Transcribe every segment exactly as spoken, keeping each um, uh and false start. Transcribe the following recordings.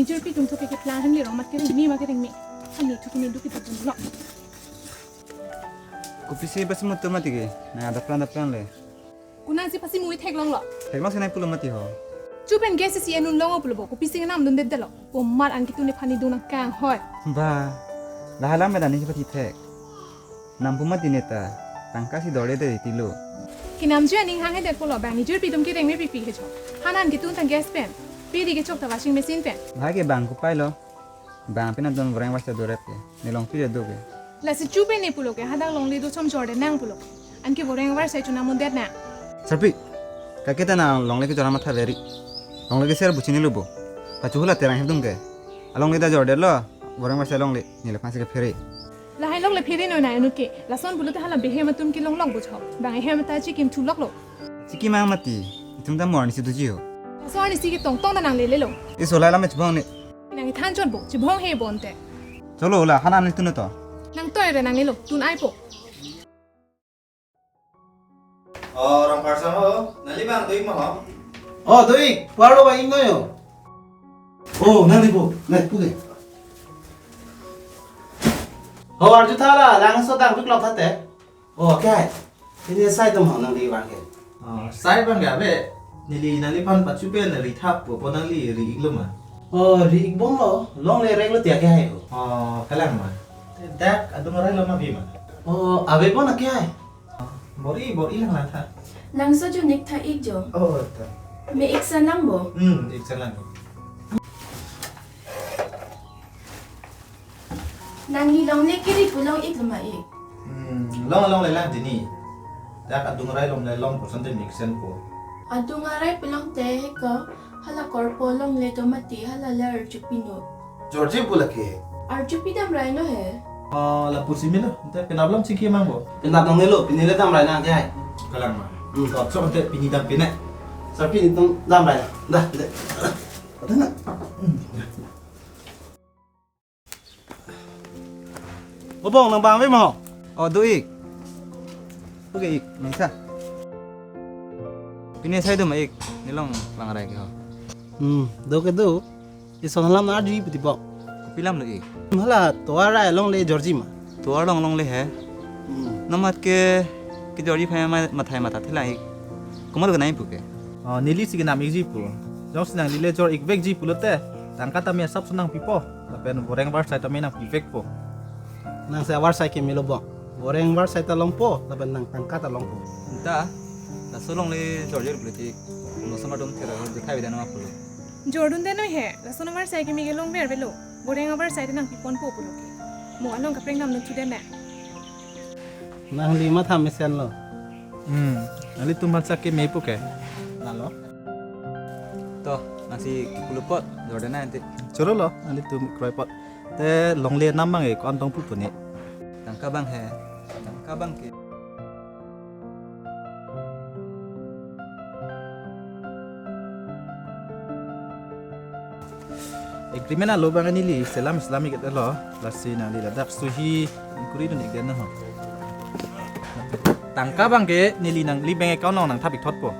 Nijor pi atum thu ke keplang hem le rong mat kereng me ma kereng me. Hani thu kini duk kita dun lo. Kopisi bas mutu mati ke. Na dapran dapran le. Konatsi pasi mui theklonglo. Theklongsi nai pulo mati ho. Chupen gas si enun long pulo bo. Kopisi ngenam dundetlo. Bo mat an ketun aphan nidung nangkanghoi. Ba. Lahai alam beda ni pati thek. Nampu mati neta. Tangka si dole de tilo. Kenamji aning hanghe det pulo bang nijor pi atum kereng me pipi hecho. Han an ketun tang gas pen. Pidi kechok ta washing machine pen. Lahai ke bang kopai lo. Bang pen atum voreng varsai doret ke. Ne longpi le do ke. Lasi chupen ne pulo ke hadak longle do chom jordet nang pulo. Anke voreng varsai chunam mundet nang. Sarpi. Kake ta nang longle kejor amatha veri. Longle keser buchini lo bo. Pachu hula terang hepdung ke. Alongle ta jordetlo. Voreng varsai longle. Neli aphansi kephere. Lahai longle phere noi nang anu ke. Lason pulote hala behem atum kelong lok bo cho. Bang ehem ta chikim thu loklo. Chikim mang mati. Itum ta mor ni si duji ho. Laso arnisi ketong tong ta nang lelelo. Iso lahai alam chibong ne. Nang ithan chot bo, chibong he bonte. Cholo la, han an tun to. Nang toi re nang nelo, tun ai po. Oh, Rong Parsang ho, nangli bang doi ma ho? Oh, doi, puar lo ba ing noi ho. Oh, nangli bo, nai pu ke. Ho, arju thala, lang so dang duk lok thate. Oh, ke hai. Pini sai atum ho nangli bang ke. Oh, sai bang ke ave. Neli nangliphan pachupen ri thap po, po nangli ri-ik lo ma? Oh, ri-ik bomlo. Longle rek lo tiya ke hai ho. Oh, kalang ma. Dak adung arai lo ma bi ma? Oh, ave bon ke hai. Bor-i, bor-i lang lang tha. Nang so jo nik tha ik jo. Oh, ta. Me ik san lang bo. Hmm, ik san lang. Nangli longle kiri pu long-ik lo ma ik? Hmm, long longle lang dini. Dak adung arai longle long puson te mixen po. Adung arai pulote he ko hala korpo longle do mati hala le arjupi no. Jorji pu lake. Arjupi dam rai no he. Oh, lapusi melo. Te penap lam chingki mang bo. Penap nang nelo, pini le dam rai nang ke hai. Kalang ma. Hmm. Tok sok te pini dam pine. Sarpi ni tum dam rai nang. Dah, deh. Ada na? Hmm. Obong nang bang ave ma ho? Oh, do ik. Oke ik, nisa. Pini sai do ma ik, ne long lang rai ke ho. Hmm, do ke do. Ison alam na di putibok. Kopi alam lo ik. Hala tovar rai longle jorji ma. Tovar long longle he. Hmm. Namat ke ke jorji phai ma mathai matha thela ik. Komat ke nai pu ke. Oh, neli si kenam ikji pu. Jongsi nangli le jor-ik vekji pulote. Tangka tame asap so nangpipo. Lapen voreng varsai tame nangpi vekpo. Nang se avarsai ke melo bo. Voreng varsai ta longpo, lapen nang tangka ta longpo. Anta, laso longle jor jor pulote. Mo sama dong thera dikhai vedan ma pulo. Jordunde noi he, laso avarsai ke me ke longver velo. Voreng avarsai ta nangpiponpo pulo ke. Mo along kaprek nam nang thude na. Nangli matha mesen lo. Hmm, nangli tum aphan sa keme pu ke. Lalo. To, nangsi pulo pot, jordan na ante. Choro lo, nangli tum kroi pot. Te longle nam bang e, ko-an tong pu pu ni. Tangka bang he, tangka bang ke. Agreement alo bang neli selam selam ik lo, lasi nangli ladak suhi kuri dun ik den ho. Tangka bang ke neli nangli bank account along nangthap ik thot po.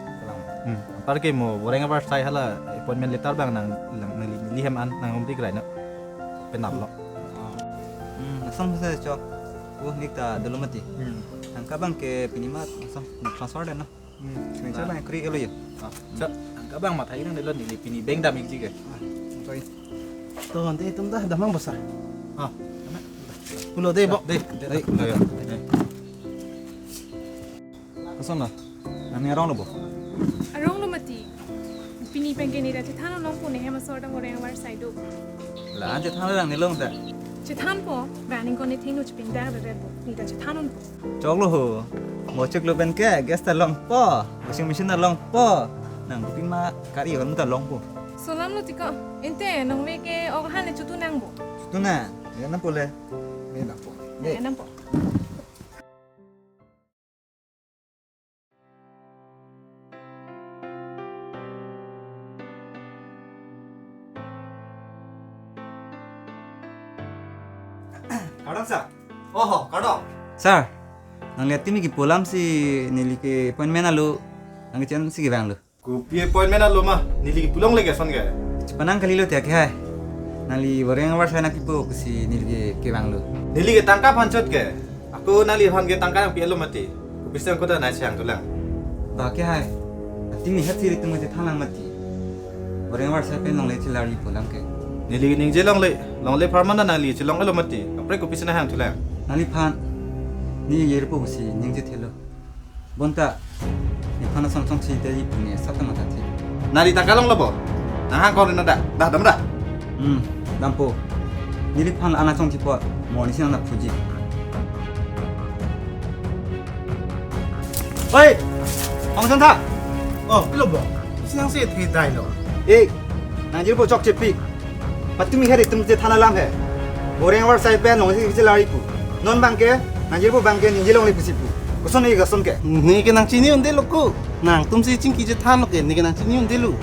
Hmm. Anpar ke mo voreng avarsai hala appointment letter bang nang, nang neli, neli hem an nanghum dik rai na. Penap lo. Hmm, lason se chok. Uh, nik ta dolo mati. Hmm. Tangka bang ke pini ma lason transfer den na. Hmm, signature bang kuri ke lo ya. Ah, cha, tangka bang mathai nang delo neli pini bank dam ikji ke. Ah, sorry. To, ante itum dah damang besar. Ah, pulo de bo. De, de, de, pulo ya. De. Koson lo? Nangli arong lo bo? Arong lo mati. Pini pen ke neli ta chethan longpo ne hem asor dang voreng avarsai do. La-an chethan lang ne long ta. Chethanpo, bang ning ko ne thengno chepinda re bo. Neli ta chethan longpo. Choklo ho. Mo choklo pen ke gas ta longpo, washing machine ta longpo. Nang pima kari hon ta longpo. Solam lo tiko. Ante nong ve ke ok han le chutu nang bo. Chutu na. Ya na po le. Ya na po. Ya na po. Kardom sir. Oho, kardom. Sir, nangli atimi kipu alam si neli ke appointment alo, nangli chen si kevang lo. Kopi appointment alo ma, neli kipu longle ke ason ke. Chepanang kali lo tiya ke hai. Nangli Boreng Avarsai nangkipo pusi neli ke kevanglo. Neli ke tangka aphan chot ke. Ako nangliphan ke tangka nangpi-etlo mati. Kopisi angko ta nai si hangthulang. Ba ke hai. Atimi hat siri tum chethanlang mati. Boreng Avarsai pen longle chelarji pulang ke. Neli ningje longle, longle apharman nangli chelonglelo mati. Kaprek kopisi nai hangthulang. Nangliphan ne jirpo pusi ningje thelo. Bonta nephan asong chongchidetji pu ne sat mathathe. Nangli tangka longlo bo? Nang hang kori no da. Dah, damra. Hmm, dampo. Neliphan ana chongchi apot mo nisi nang phuji. Oi! Ong chongtha. Oh, pilo bo. Isi nang si the dai lo. Eh, nang jirpo chokche pi. Patumi hari tum chethan alam he. Boreng Avarsai pen longle si chelarji pu. Non abang ke, nang jirpo abang ke ningje longle pusi pu. Koson ne koson ke. Ne ke nangchini un-elo ko. Nangtum si chingki chethanlo ke, ne ke nangchini un-elo.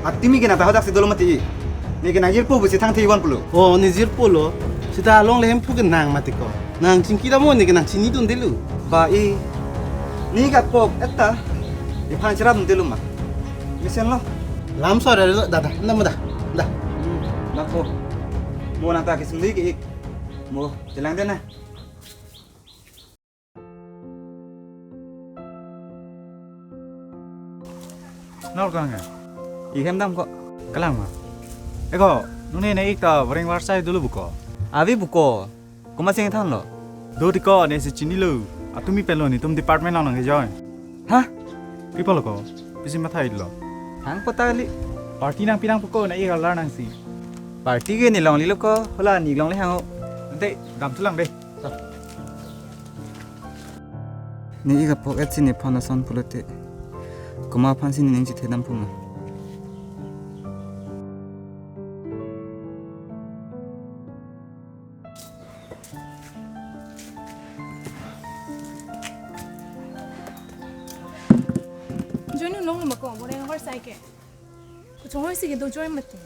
Atimi ke nang ta hadak si dolo mati. Ne ke nang jirpo pusi thangthe-ik van pulo. Oh, ne jirpo lo. Seta alongle Hemphu ke nang mati ko. Nang chingki dam mo, ne ke nangchini un-elo. Ba e. Ne ke apok eta. Nephan cherap un-elo ma. Mesenlo. Lam so da da da da. Nda mo da. Da. Hmm, dampo. Mo nang ta kesung dei ke-ik. Mo, chelang den na. Nor kang ya? Ihem dam ko. Kalang ma. Eko, nune ne ik ta Boreng Avarsai dolo buko. Ave buko. Komat si thanlo? Do tiko ne si chinilo. Atumi pen lo netum department along nang join. Ha? Pi apotlo ko. Pisi matha-iklo. Hang kota kali. Party nangpi nangpo ko, ne ik alar nang si. Party ke ne longlelo ko, hala ne ik longle hang o. Ante, damthulang dei. Ne ik apok et si nephan ason pulote. Komat aphan si ne ning chethedam pu ma. Join un-elo ma ko, Boreng Avarsai ke. Kochong hoi si kedo join mati.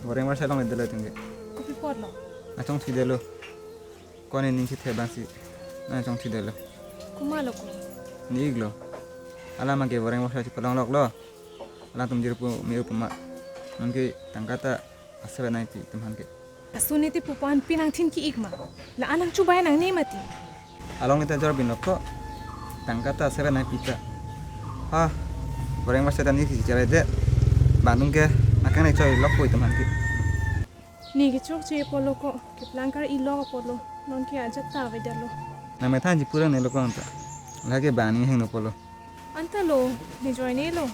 Boreng Avarsai longledetlo tengke. Kopi apotlo? Nang chongchidetlo. Ko ne ning chethe abang si. Nang chongchidetlo. Komatlo ko? Ne iklo. Alam ke Boreng Avarsai si palong loklo. Alangtum jirpo me-o pu ma. Non ke tangka ta asai nangpi itum aphan ke. Aso ne te pupan pi nangthin ki-ik ma. La-an nangchobei nangne mati. Along ita jor bin lok ko. Tangka ta asai nangpi ta. Ha. Boreng Avarsai ta ne kisi cherai det. Bandung ke nang kangnechoi lokpo itum aphan ke. Ne ke chokche apotlo ko. Keplang kar-i lok apotlo. Non ke ajat ta avedetlo. Nang methan ji purang ne lo ko anta. Lake bang ne hingno apotlo. Anta lo, ne join-elo.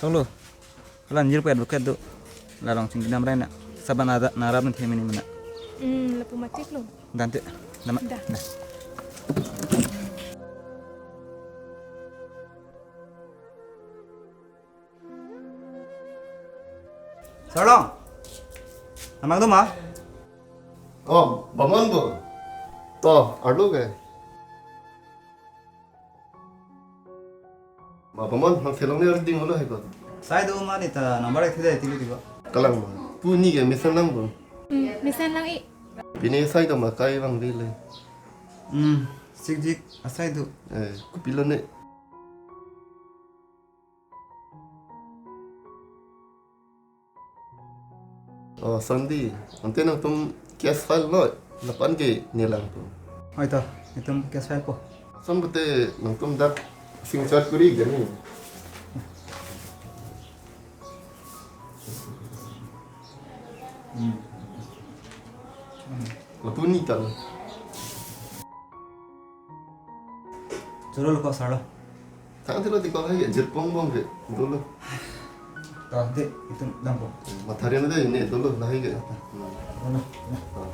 Tolo. Hala ne jirpo advocate do. La along chingki damra na. Saban ada narap nang themi ni mena. Hmm, lapu matik lo. Dante. Dama. Da. Da. Sarlong. Amang do ma? Oh, Bamon bo. To, arlo ke. Ma Bamon, nang selong ni arding ulo hai ko. Sai do ma ne ta number ek thida tili tiba. Kalang ma. Pu ne ke mesen lang bo. Hmm, mesen lang i. Pine sai do ma kai bang bile. Hmm, sikjik asai do. Eh, kopilo ne. Oh, Sandi, ante nangtum case file lo, lapu-an ke ne lang tu. Hoi to, itum case file po. Son pute nangtum dak signature kuri gani. Hmm. Lapu ne ta lo. Choro lo ko sar lo. Tang tilo di ko hai jirpong bong ke dolo. Ta de itum dampo. Mathari na de ne dolo lahai ke. Dolo. Ah.